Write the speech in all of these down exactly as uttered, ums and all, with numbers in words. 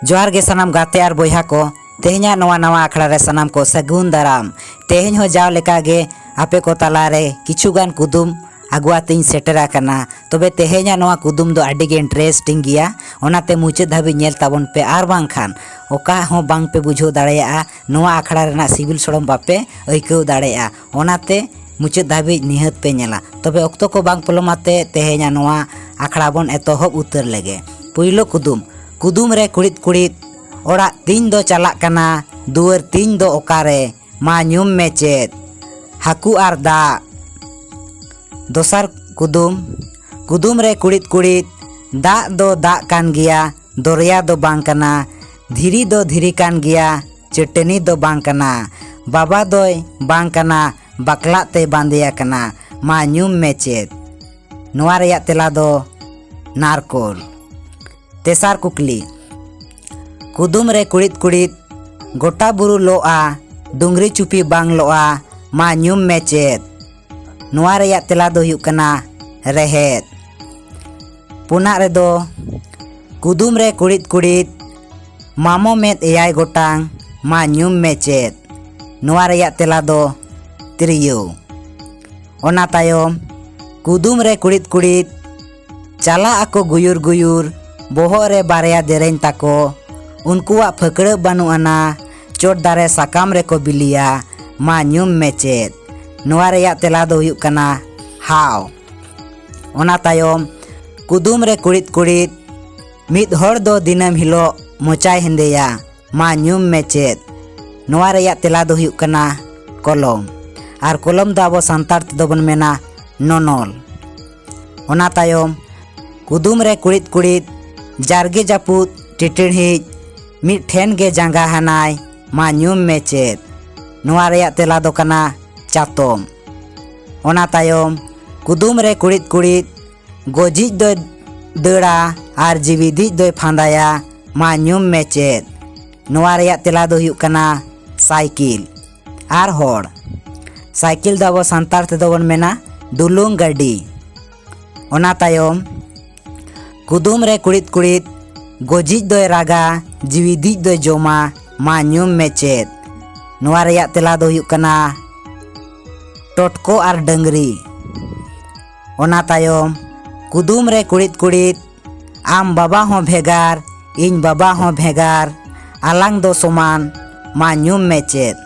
ᱡᱚᱦᱟᱨ ᱜᱮ ᱥᱟᱱᱟᱢ ᱜᱟᱛᱮ ᱟᱨ ᱵᱚᱭᱦᱟ ᱠᱚ᱾ ᱛᱮᱦᱮᱧᱟᱜ ᱱᱚᱣᱟ ᱱᱟᱣᱟ ᱟᱠᱷᱲᱟ ᱨᱮ ᱥᱟᱱᱟᱢ ᱠᱚ ᱥᱟᱹᱜᱩᱱ ᱫᱟᱨᱟᱢ᱾ ᱛᱮᱦᱮᱧ ᱦᱚᱸ ᱡᱟᱣ ᱞᱮᱠᱟ ᱜᱮ ᱟᱯᱮ ᱠᱚ ᱛᱟᱞᱟ ᱨᱮ ᱠᱤᱪᱷᱩ ᱜᱟᱱ ᱠᱩᱫᱩᱢ ᱟᱹᱜᱩ ᱟᱛᱮᱧ ᱥᱮᱴᱮᱨ ᱟᱠᱟᱱᱟ᱾ ᱛᱚᱵᱮ ᱛᱮᱦᱮᱧᱟᱜ ᱱᱚᱣᱟ ᱠᱩᱫᱩᱢ ᱫᱚ ᱟᱹᱰᱤ ᱜᱮ interesting ᱜᱮᱭᱟ, ᱚᱱᱟᱛᱮ ᱢᱩᱪᱟᱹᱫ ᱫᱷᱟᱹᱵᱤᱡ ᱧᱮᱞ ᱛᱟᱵᱚᱱ ᱯᱮ, ᱟᱨ ᱵᱟᱝᱠᱷᱟᱱ ᱚᱠᱟ ᱦᱚᱸ ᱵᱟᱝ ᱯᱮ ᱵᱩᱡᱷᱟᱹᱣ ᱫᱟᱲᱮᱭᱟᱜᱼᱟ, ᱱᱚᱣᱟ ᱟᱠᱷᱲᱟ ᱨᱮᱱᱟᱜ ᱥᱤᱵᱤᱞ ᱥᱚᱲᱚᱢ ᱵᱟᱯᱮ ᱟᱹᱭᱠᱟᱹᱣ ᱫᱟᱲᱮᱭᱟᱜᱼᱟ᱾ ᱚᱱᱟᱛᱮ ᱢᱩᱪᱟᱹᱫ ᱫᱷᱟᱹᱵᱤᱡ ᱱᱤᱦᱟᱹᱛ ᱯᱮ ᱧᱮᱞᱟ᱾ ᱛᱚᱵᱮ ᱚᱠᱛᱚ ᱠᱚ ᱵᱟᱝ ᱯᱚᱞᱚᱢ ᱟᱛᱮ ᱛᱮᱦᱮᱧᱟᱜ ᱱᱚᱣᱟ ᱟᱠᱷᱲᱟ ᱵᱚᱱ ᱮᱛᱚᱦᱚᱵ ᱩᱛᱟᱹᱨ ᱞᱮᱜᱮ᱾ ᱯᱩᱭᱞᱩ ᱠᱩᱫᱩᱢ᱾ ᱠᱩᱫᱩᱢ ᱨᱮ ᱠᱩᱲᱤᱫ ᱠᱩᱲᱤᱫ, ᱚᱲᱟᱜ ᱛᱤᱧ ᱫᱚ ᱪᱟᱞᱟᱜ ᱠᱟᱱᱟ, ᱫᱩᱣᱟᱹᱨ ᱛᱤᱧ ᱫᱚ ᱚᱠᱟᱨᱮ, ᱢᱟ ᱧᱩᱢ ᱢᱮ ᱪᱮᱫ? ᱦᱟᱹᱠᱩ ᱟᱨ ᱫᱟᱜ᱾ ᱫᱚᱥᱟᱨ ᱠᱩᱫᱩᱢ᱾ ᱠᱩᱫᱩᱢ ᱨᱮ ᱠᱩᱲᱤᱫ ᱠᱩᱲᱤᱫ, ᱫᱟᱜ ᱫᱚ ᱫᱟᱜ ᱠᱟᱱ ᱜᱮᱭᱟ, ᱫᱚᱨᱭᱟ ᱫᱚ ᱵᱟᱝ ᱠᱟᱱᱟ, ᱫᱷᱤᱨᱤ ᱫᱚ ᱫᱷᱤᱨᱤ ᱠᱟᱱ ᱜᱮᱭᱟ, ᱪᱟᱹᱴᱟᱹᱱᱤ ᱫᱚ ᱵᱟᱝ ᱠᱟᱱᱟ, ᱵᱟᱵᱟ ᱫᱚᱭ ᱵᱟᱝ ᱠᱟᱱᱟ, ᱵᱟᱠᱞᱟᱜ ᱛᱮᱭ ᱵᱟᱸᱫᱮ ᱟᱠᱟᱱᱟ, ᱢᱟ ᱧᱩᱢ ᱢᱮ ᱪᱮᱫ? ᱱᱚᱣᱟ ᱨᱮᱭᱟᱜ ᱛᱮᱞᱟ ᱫᱚ ᱱᱟᱨᱠᱳᱞ᱾ ᱛᱮᱥᱟᱨ ᱠᱩᱠᱞᱤ᱾ ᱠᱩᱫᱩᱢ ᱨᱮ ᱠᱩᱲᱤᱫ ᱠᱩᱲᱤᱫ, ᱜᱚᱴᱟ ᱵᱩᱨᱩ ᱞᱚᱜᱼᱟ, ᱰᱩᱝᱨᱤ ᱪᱩᱯᱤ ᱵᱟᱝ ᱞᱚᱜᱼᱟ, ᱢᱟ ᱧᱩᱢ ᱢᱮ ᱪᱮᱫ? ᱱᱚᱣᱟ ᱨᱮᱭᱟᱜ ᱛᱮᱞᱟ ᱫᱚ ᱦᱩᱭᱩᱜ ᱠᱟᱱᱟ ᱨᱮᱦᱮᱫ᱾ ᱯᱩᱱᱟᱜ ᱨᱮᱫᱚ, ᱠᱩᱫᱩᱢ ᱨᱮ ᱠᱩᱲᱤᱫ ᱠᱩᱲᱤᱫ, ᱢᱟᱢᱚ ᱢᱮᱫ ᱮᱭᱟᱭ ᱜᱚᱴᱟᱝ, ᱢᱟ ᱧᱩᱢ ᱢᱮ ᱪᱮᱫ? ᱱᱚᱣᱟ ᱨᱮᱭᱟᱜ ᱛᱮᱞᱟ ᱫᱚ ᱛᱤᱨᱭᱳ᱾ ᱚᱱᱟ ᱛᱟᱭᱚᱢ, ᱠᱩᱫᱩᱢ ᱨᱮ ᱠᱩᱲᱤᱫ ᱠᱩᱲᱤᱫ, ᱪᱟᱞᱟᱜ ᱟᱠᱚ ᱜᱩᱭᱩᱨ ᱜᱩᱭᱩᱨ, ᱵᱚᱦᱚᱜ ᱨᱮ ᱵᱟᱨᱭᱟ ᱫᱮᱨᱮᱧ ᱛᱟᱠᱚ, ᱩᱱᱠᱩᱣᱟᱜ ᱯᱷᱟᱹᱠᱲᱟᱹᱜ ᱵᱟᱹᱱᱩᱜ ᱟᱱᱟ, ᱪᱚᱴ ᱫᱟᱨᱮ ᱥᱟᱠᱟᱢ ᱨᱮᱠᱚ ᱵᱤᱞᱤᱭᱟ, ᱢᱟ ᱧᱩᱢ ᱢᱮ ᱪᱮᱫ? ᱱᱚᱣᱟ ᱨᱮᱭᱟᱜ ᱛᱮᱞᱟ ᱫᱚ ᱦᱩᱭᱩᱜ ᱠᱟᱱᱟ ᱦᱟᱣ᱾ ᱚᱱᱟ ᱛᱟᱭᱚᱢ, ᱠᱩᱫᱩᱢ ᱨᱮ ᱠᱩᱲᱤᱫ ᱠᱩᱲᱤᱫ, ᱢᱤᱫ ᱦᱚᱲ ᱫᱚ ᱫᱤᱱᱟᱹᱢ ᱦᱤᱞᱳᱜ ᱢᱚᱪᱟᱭ ᱦᱮᱸᱫᱮᱭᱟ, ᱢᱟ ᱧᱩᱢ ᱢᱮ ᱪᱮᱫ? ᱱᱚᱣᱟ ᱨᱮᱭᱟᱜ ᱛᱮᱞᱟ ᱫᱚ ᱦᱩᱭᱩᱜ ᱠᱟᱱᱟ ᱠᱚᱞᱚᱢ᱾ ᱟᱨ ᱠᱚᱞᱚᱢ ᱫᱚ ᱟᱵᱚ ᱥᱟᱱᱛᱟᱲ ᱛᱮᱫᱚ ᱵᱚᱱ ᱢᱮᱱᱟ ᱱᱚᱱᱚᱞ᱾ ᱚᱱᱟ ᱛᱟᱭᱚᱢ, ᱠᱩᱫᱩᱢ ᱨᱮ ᱠᱩᱲᱤᱫ ᱠᱩᱲᱤᱫ, ᱡᱟᱨᱜᱮ ᱡᱟᱹᱯᱩᱫ ᱴᱤᱴᱤᱲᱦᱤᱡ, ᱢᱤᱫ ᱴᱷᱮᱱ ᱜᱮ ᱡᱟᱸᱜᱟ ᱦᱟᱱᱟᱭ, ᱢᱟ ᱧᱩᱢ ᱢᱮ ᱪᱮᱫ? ᱱᱚᱣᱟ ᱨᱮᱭᱟᱜ ᱛᱮᱞᱟ ᱫᱚ ᱠᱟᱱᱟ ᱪᱟᱛᱚᱢ᱾ ᱚᱱᱟ ᱛᱟᱭᱚᱢ, ᱠᱩᱫᱩᱢ ᱨᱮ ᱠᱩᱲᱤᱫ ᱠᱩᱲᱤᱫ, ᱜᱚᱡᱤᱡ ᱫᱚᱭ ᱫᱟᱹᱲᱟ ᱟᱨ ᱡᱤᱣᱤᱫᱤᱡ ᱫᱚᱭ ᱯᱷᱟᱸᱫᱟᱭᱟ, ᱢᱟ ᱧᱩᱢ ᱢᱮ ᱪᱮᱫ? ᱱᱚᱣᱟ ᱨᱮᱭᱟᱜ ᱛᱮᱞᱟ ᱫᱚ ᱦᱩᱭᱩᱜ ᱠᱟᱱᱟ ᱥᱟᱭᱠᱮᱞ᱾ ᱟᱨ ᱦᱚᱲ, ᱥᱟᱭᱠᱮᱞ ᱫᱚ ᱟᱵᱚ ᱥᱟᱱᱛᱟᱲ ᱛᱮᱫᱚ ᱵᱚᱱ ᱢᱮᱱᱟ ᱰᱩᱞᱩᱝ ᱜᱟᱹᱰᱤ᱾ ᱚᱱᱟ ᱛᱟᱭᱚᱢ, ᱠᱩᱫᱩᱢ ᱨᱮ ᱠᱩᱲᱤᱫ ᱠᱩᱲᱤᱫ, ᱜᱚᱡᱤᱡ ᱫᱚᱭ ᱨᱟᱜᱟ, ᱡᱤᱣᱤᱫᱤᱡ ᱫᱚᱭ ᱡᱚᱢᱟ, ᱢᱟ ᱧᱩᱢ ᱢᱮ ᱪᱮᱫ? ᱱᱚᱣᱟ ᱨᱮᱭᱟᱜ ᱛᱮᱞᱟ ᱫᱚ ᱦᱩᱭᱩᱜ ᱠᱟᱱᱟ ᱴᱚᱴᱠᱚ ᱟᱨ ᱰᱟᱹᱝᱨᱤ᱾ ᱚᱱᱟ ᱛᱟᱭᱚᱢ ᱠᱩᱫᱩᱢ ᱨᱮ ᱠᱩᱲᱤᱫ ᱠᱩᱲᱤᱫ, ᱟᱢ ᱵᱟᱵᱟ ᱦᱚᱸ ᱵᱷᱮᱜᱟᱨ, ᱤᱧ ᱵᱟᱵᱟ ᱦᱚᱸ ᱵᱷᱮᱜᱟᱨ, ᱟᱞᱟᱝ ᱫᱚ ᱥᱚᱢᱟᱱ, ᱢᱟ ᱧᱩᱢ ᱢᱮ ᱪᱮᱫ?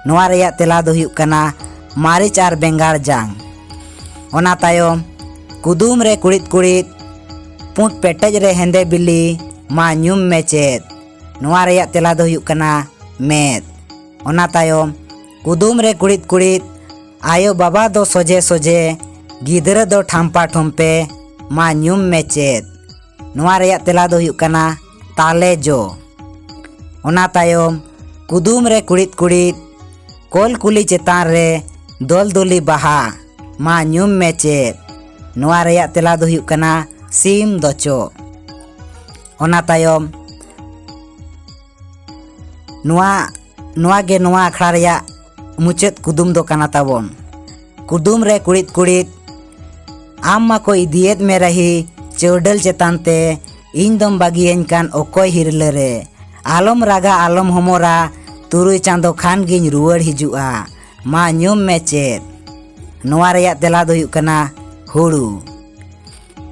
ᱱᱚᱣᱟ ᱨᱮᱭᱟᱜ ᱛᱮᱞᱟ ᱫᱚ ᱦᱩᱭᱩᱜ ᱠᱟᱱᱟ ᱢᱟᱹᱨᱤᱪ ᱟᱨ ᱵᱮᱸᱜᱟᱲ ᱡᱟᱝ᱾ ᱚᱱᱟ ᱛᱟᱭᱚᱢ ᱠᱩᱫᱩᱢ ᱨᱮ ᱠᱩᱲᱤᱫ ᱠᱩᱲᱤᱫ, ᱯᱩᱸᱰ ᱯᱮᱴᱮᱡ ᱨᱮ ᱦᱮᱸᱫᱮ ᱵᱤᱞᱤ, ᱢᱟ ᱧᱩᱢ ᱢᱮ ᱪᱮᱫ? ᱱᱚᱣᱟ ᱨᱮᱭᱟᱜ ᱛᱮᱞᱟ ᱫᱚ ᱦᱩᱭᱩᱜ ᱠᱟᱱᱟ ᱢᱮᱫ᱾ ᱚᱱᱟ ᱛᱟᱭᱚᱢ ᱠᱩᱫᱩᱢ ᱨᱮ ᱠᱩᱲᱤᱫ ᱠᱩᱲᱤᱫ, ᱟᱭᱳ ᱵᱟᱵᱟ ᱫᱚ ᱥᱚᱡᱷᱮ ᱥᱚᱡᱷᱮ, ᱜᱤᱫᱽᱨᱟᱹ ᱫᱚ ᱴᱷᱟᱢᱯᱟ ᱴᱷᱚᱢᱯᱮ, ᱢᱟ ᱧᱩᱢ ᱢᱮ ᱪᱮᱫ? ᱱᱚᱣᱟ ᱨᱮᱭᱟᱜ ᱛᱮᱞᱟ ᱫᱚ ᱦᱩᱭᱩᱜ ᱠᱟᱱᱟ ᱛᱟᱞᱮ ᱡᱚ᱾ ᱚᱱᱟ ᱛᱟᱭᱚᱢ ᱠᱩᱫᱩᱢ ᱨᱮ ᱠᱩᱲᱤᱫ ᱠᱩᱲᱤᱫ, ᱠᱚᱞ ᱠᱩᱞᱤ ᱪᱮᱛᱟᱱ ᱨᱮ ᱫᱚᱞ ᱫᱚᱞᱤ ᱵᱟᱦᱟ, ᱢᱟ ᱧᱩᱢ ᱢᱮ ᱪᱮᱫ? ᱱᱚᱣᱟ ᱨᱮᱭᱟᱜ ᱛᱮᱞᱟ ᱫᱚ ᱦᱩᱭᱩᱜ ᱠᱟᱱᱟ ᱥᱤᱢ ᱫᱚᱪᱚᱜ᱾ ᱚᱱᱟ ᱛᱟᱭᱚᱢ ᱱᱚᱣᱟ, ᱱᱚᱣᱟ ᱜᱮ ᱱᱚᱣᱟ ᱟᱠᱷᱲᱟ ᱨᱮᱭᱟᱜ ᱢᱩᱪᱟᱹᱫ ᱠᱩᱫᱩᱢ ᱫᱚ ᱠᱟᱱᱟ ᱛᱟᱵᱚᱱ᱾ ᱠᱩᱫᱩᱢ ᱨᱮ ᱠᱩᱲᱤᱫ ᱠᱩᱲᱤᱫ, ᱟᱢ ᱢᱟᱠᱚ ᱤᱫᱤᱭᱮᱫ ᱢᱮ ᱨᱟᱹᱦᱤ ᱪᱟᱹᱣᱰᱟᱹᱞ ᱪᱮᱛᱟᱱ ᱛᱮ, ᱤᱧ ᱫᱚᱢ ᱵᱟᱹᱜᱤᱭᱟᱹᱧ ᱠᱟᱱ ᱚᱠᱚᱭ ᱦᱤᱨᱞᱟᱹ ᱨᱮ? ᱟᱞᱚᱢ ᱨᱟᱜᱟ, ᱟᱞᱚᱢ ᱦᱚᱢᱚᱨᱟ, ᱛᱩᱨᱩᱭ ᱪᱟᱸᱫᱚ ᱠᱷᱟᱱ ᱜᱤᱧ ᱨᱩᱣᱟᱹᱲ ᱦᱤᱡᱩᱜᱼᱟ, ᱢᱟ ᱧᱩᱢ ᱢᱮ ᱪᱮᱫ? ᱱᱚᱣᱟ ᱨᱮᱭᱟᱜ ᱛᱮᱞᱟ ᱫᱚ ᱦᱩᱭᱩᱜ ᱠᱟᱱᱟ ᱦᱩᱲᱩ᱾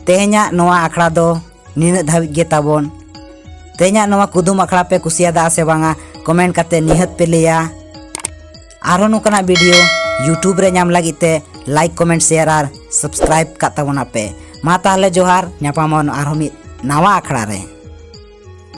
ᱛᱮᱦᱮᱧᱟᱜ ᱱᱚᱣᱟ ᱟᱠᱷᱲᱟ ᱫᱚ ᱱᱤᱱᱟᱹᱜ ᱫᱷᱟᱹᱵᱤᱡ ᱜᱮ ᱛᱟᱵᱚᱱ᱾ ᱛᱮᱦᱮᱧᱟᱜ ᱱᱚᱣᱟ ᱠᱩᱫᱩᱢ ᱟᱠᱷᱲᱟ ᱯᱮ ᱠᱩᱥᱤᱭᱟᱫᱟ ᱥᱮ ᱵᱟᱝᱟ, ᱠᱚᱢᱮᱱᱴ ᱠᱟᱛᱮ ᱱᱤᱦᱟᱹᱛ ᱯᱮ ᱞᱟᱹᱭᱟ᱾ ᱟᱨᱦᱚᱸ ᱱᱚᱝᱠᱟᱱᱟᱜ ᱵᱷᱤᱰᱤᱭᱳ YouTube ᱨᱮ ᱧᱟᱢ ᱞᱟᱹᱜᱤᱫ ᱛᱮ ᱞᱟᱭᱤᱠ, ᱠᱚᱢᱮᱱᱴ, ᱥᱮᱭᱟᱨ ᱟᱨ ᱥᱟᱵᱥᱠᱨᱟᱭᱤᱵ ᱠᱟᱜ ᱛᱟᱵᱚᱱᱟ ᱯᱮ᱾ ᱢᱟ ᱛᱟᱦᱚᱞᱮ ᱡᱚᱦᱟᱨ, ᱧᱟᱯᱟᱢᱟᱵᱚᱱ ᱟᱨᱦᱚᱸ ᱢᱤᱫ ᱱᱟᱣᱟ ᱟᱠᱷᱲᱟ ᱨᱮ᱾